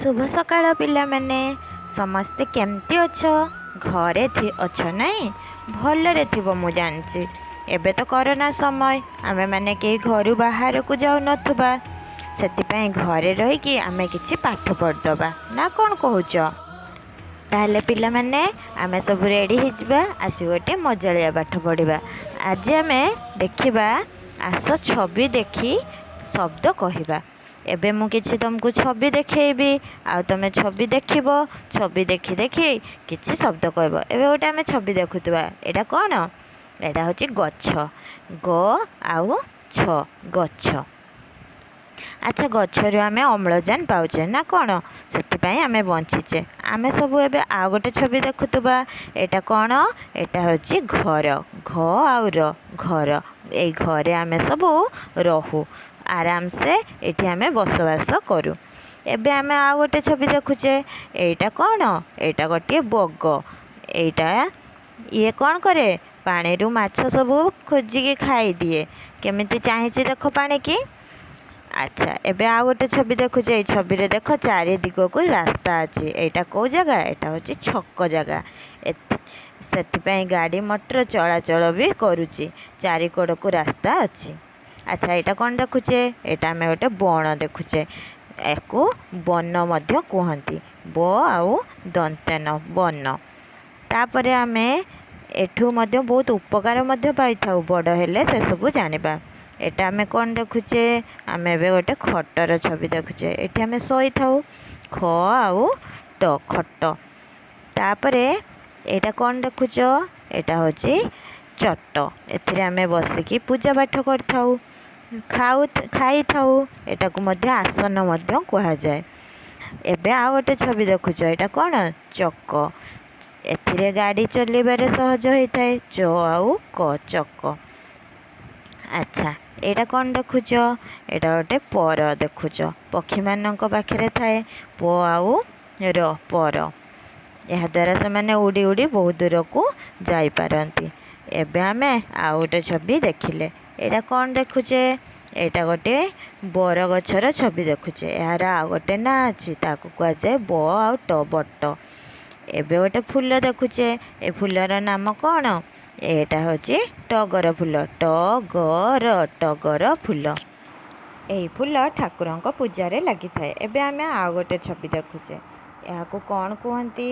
ଶୁଭ ସକାଳ ପିଲାମାନେ। ସମସ୍ତେ କେମିତି ଅଛ? ଘରେ ଅଛ ନାଇଁ? ଭଲରେ ଥିବ ମୁଁ ଜାଣିଛି। ଏବେ ତ କରୋନା ସମୟ, ଆମେମାନେ କେହି ଘରୁ ବାହାରକୁ ଯାଉନଥିବା, ସେଥିପାଇଁ ଘରେ ରହିକି ଆମେ କିଛି ପାଠ ପଢ଼ିଦେବା, ନା କ'ଣ କହୁଛ? ତାହେଲେ ପିଲାମାନେ, ଆମେ ସବୁ ରେଡ଼ି ହେଇଯିବା। ଆଜି ଗୋଟେ ମଜାଳିଆ ପାଠ ପଢ଼ିବା। ଆଜି ଆମେ ଦେଖିବା, ଆସ ଛବି ଦେଖି ଶବ୍ଦ କହିବା। ଏବେ ମୁଁ କିଛି ତୁମକୁ ଛବି ଦେଖେଇବି, ଆଉ ତୁମେ ଛବି ଦେଖିବ, ଛବି ଦେଖି ଦେଖି କିଛି ଶବ୍ଦ କହିବ। ଏବେ ଗୋଟେ ଆମେ ଛବି ଦେଖୁଥିବା। ଏଇଟା କ'ଣ? ଏଇଟା ହେଉଛି ଗଛ। ଗ ଆଉ ଛ, ଗଛ। ଆଚ୍ଛା, ଗଛରୁ ଆମେ ଅମ୍ଳଜାନ ପାଉଛେ ନା କ'ଣ? ସେଥିପାଇଁ ଆମେ ବଞ୍ଚିଛେ ଆମେ ସବୁ। ଏବେ ଆଉ ଗୋଟେ ଛବି ଦେଖୁଥିବା। ଏଇଟା କ'ଣ? ଏଇଟା ହେଉଛି ଘର। ଘ ଆଉ ର, ଘର। ଏଇ ଘରେ ଆମେ ସବୁ ରହୁ, ଆରାମସେ ଏଇଠି ଆମେ ବସବାସ କରୁ। ଏବେ ଆମେ ଆଉ ଗୋଟେ ଛବି ଦେଖୁଛେ। ଏଇଟା କ'ଣ? ଏଇଟା ଗୋଟିଏ ବଗ। ଏଇଟା ଇଏ କ'ଣ କରେ? ପାଣିରୁ ମାଛ ସବୁ ଖୋଜିକି ଖାଇଦିଏ। କେମିତି ଚାହିଁଛି ଦେଖ ପାଣିକି। ଆଚ୍ଛା, ଏବେ ଆଉ ଗୋଟେ ଛବି ଦେଖୁଛେ। ଏଇ ଛବିରେ ଦେଖ, ଚାରି ଦିଗକୁ ରାସ୍ତା ଅଛି। ଏଇଟା କେଉଁ ଜାଗା? ଏଇଟା ହେଉଛି ଛକ ଜାଗା। ସେଥିପାଇଁ ଗାଡ଼ି ମଟର ଚଳାଚଳ ବି କରୁଛି। ଚାରିକଡ଼କୁ ରାସ୍ତା ଅଛି। ଆଚ୍ଛା, ଏଇଟା କ'ଣ ଦେଖୁଛେ? ଏଇଟା ଆମେ ଗୋଟେ ବଣ ଦେଖୁଛେ। ୟାକୁ ବନ ମଧ୍ୟ କୁହନ୍ତି। ବ ଆଉ ଦନ୍ତେନ, ବନ। ତାପରେ ଆମେ ଏଠୁ ମଧ୍ୟ ବହୁତ ଉପକାର ମଧ୍ୟ ପାଇଥାଉ। ବଡ଼ ହେଲେ ସେସବୁ ଜାଣିବା। ଏଇଟା ଆମେ କ'ଣ ଦେଖୁଛେ? ଆମେ ଏବେ ଗୋଟେ ଖଟର ଛବି ଦେଖୁଛେ। ଏଠି ଆମେ ଶୋଇଥାଉ। ଖ ଆଉ ଟ, ଖଟ। ତାପରେ ଏଇଟା କ'ଣ ଦେଖୁଛ? ଏଇଟା ହେଉଛି ଚଟ। ଏଥିରେ ଆମେ ବସିକି ପୂଜା ପାଠ କରିଥାଉ, ଖାଉ, ଖାଇଥାଉ। ଏଟାକୁ ମଧ୍ୟ ଆସନ ମଧ୍ୟ କୁହାଯାଏ। ଏବେ ଆଉ ଗୋଟେ ଛବି ଦେଖୁଛ। ଏଇଟା କ'ଣ? ଚକ। ଏଥିରେ ଗାଡ଼ି ଚଲେଇବାରେ ସହଜ ହୋଇଥାଏ। ଚ ଆଉ କ, ଚକ। ଆଚ୍ଛା, ଏଇଟା କ'ଣ ଦେଖୁଛ? ଏଇଟା ଗୋଟେ ପର ଦେଖୁଛ, ପକ୍ଷୀମାନଙ୍କ ପାଖରେ ଥାଏ। ପ ଆଉ ର, ପର। ଏହାଦ୍ୱାରା ସେମାନେ ଉଡ଼ି ଉଡ଼ି ବହୁତ ଦୂରକୁ ଯାଇପାରନ୍ତି। ଏବେ ଆମେ ଆଉ ଗୋଟେ ଛବି ଦେଖିଲେ। ଏଇଟା କ'ଣ ଦେଖୁଛେ? ଏଇଟା ଗୋଟେ ବରଗଛର ଛବି ଦେଖୁଛେ। ଏହାର ଆଉ ଗୋଟେ ନାଁ ଅଛି, ତାକୁ କୁହାଯାଏ ବ ଆଉ ଟ, ବଟ। ଏବେ ଗୋଟେ ଫୁଲ ଦେଖୁଛେ। ଏ ଫୁଲର ନାମ କ'ଣ? ଏଇଟା ହେଉଛି ଟଗର ଫୁଲ। ଟ ଗ ର, ଟଗର ଫୁଲ। ଏହି ଫୁଲ ଠାକୁରଙ୍କ ପୂଜାରେ ଲାଗିଥାଏ। ଏବେ ଆମେ ଆଉ ଗୋଟେ ଛବି ଦେଖୁଛେ। ଏହାକୁ କ'ଣ କୁହନ୍ତି?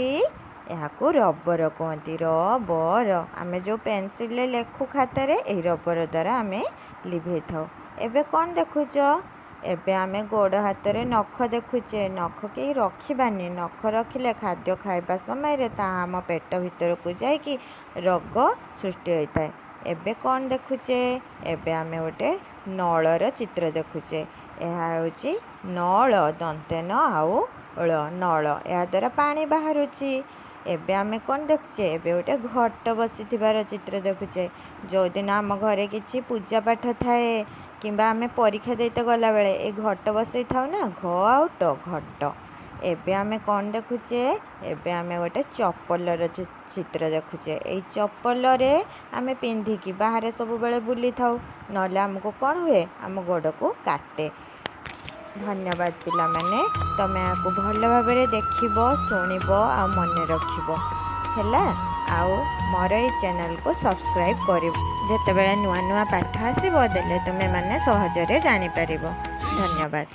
ଏହାକୁ ରବର କୁହନ୍ତି। ର ବ ର। ଆମେ ଯେଉଁ ପେନସିଲରେ ଲେଖୁ ଖାତାରେ, ଏହି ରବର ଦ୍ୱାରା ଆମେ ଲିଭେଇଥାଉ। ଏବେ କ'ଣ ଦେଖୁଛ? ଏବେ ଆମେ ଗୋଡ଼ ହାତରେ ନଖ ଦେଖୁଛେ। ନଖ କେହି ରଖିବାନି। ନଖ ରଖିଲେ ଖାଦ୍ୟ ଖାଇବା ସମୟରେ ତାହା ଆମ ପେଟ ଭିତରକୁ ଯାଇକି ରୋଗ ସୃଷ୍ଟି ହୋଇଥାଏ। ଏବେ କ'ଣ ଦେଖୁଛେ? ଏବେ ଆମେ ଗୋଟେ ନଳର ଚିତ୍ର ଦେଖୁଛେ। ଏହା ହେଉଛି ନଳ, ଦନ୍ତେନ ଆଉ ଳ, ନଳ। ଏହାଦ୍ୱାରା ପାଣି ବାହାରୁଛି। ଏବେ ଆମେ କ'ଣ ଦେଖୁଛେ? ଏବେ ଗୋଟେ ଘଟ ବସିଥିବାର ଚିତ୍ର ଦେଖୁଛେ। ଯେଉଁଦିନ ଆମ ଘରେ କିଛି ପୂଜା ପାଠ ଥାଏ କିମ୍ବା ଆମେ ପରୀକ୍ଷା ଦେଇତେ ଗଲାବେଳେ ଏ ଘଟ ବସେଇଥାଉ ନା। ଘ ଆଉ ଟ, ଘଟ। ଏବେ ଆମେ କ'ଣ ଦେଖୁଛେ? ଏବେ ଆମେ ଗୋଟେ ଚପଲର ଚିତ୍ର ଦେଖୁଛେ। ଏଇ ଚପଲରେ ଆମେ ପିନ୍ଧିକି ବାହାରେ ସବୁବେଳେ ବୁଲିଥାଉ, ନହେଲେ ଆମକୁ କ'ଣ ହୁଏ? ଆମ ଗୋଡ଼କୁ କାଟେ। ଧନ୍ୟବାଦ ପିଲାମାନେ। ତମେ ଏହାକୁ ଭଲ ଭାବରେ ଦେଖିବ, ଶୁଣିବ ଆଉ ମନେ ରଖିବ, ହେଲା? ଆଉ ମୋର ଏଇ ଚ୍ୟାନେଲକୁ ସବସ୍କ୍ରାଇବ୍ କରିବ। ଯେତେବେଳେ ନୂଆ ନୂଆ ପାଠ ଆସିବ ଦେଲେ ତୁମେମାନେ ସହଜରେ ଜାଣିପାରିବ। ଧନ୍ୟବାଦ।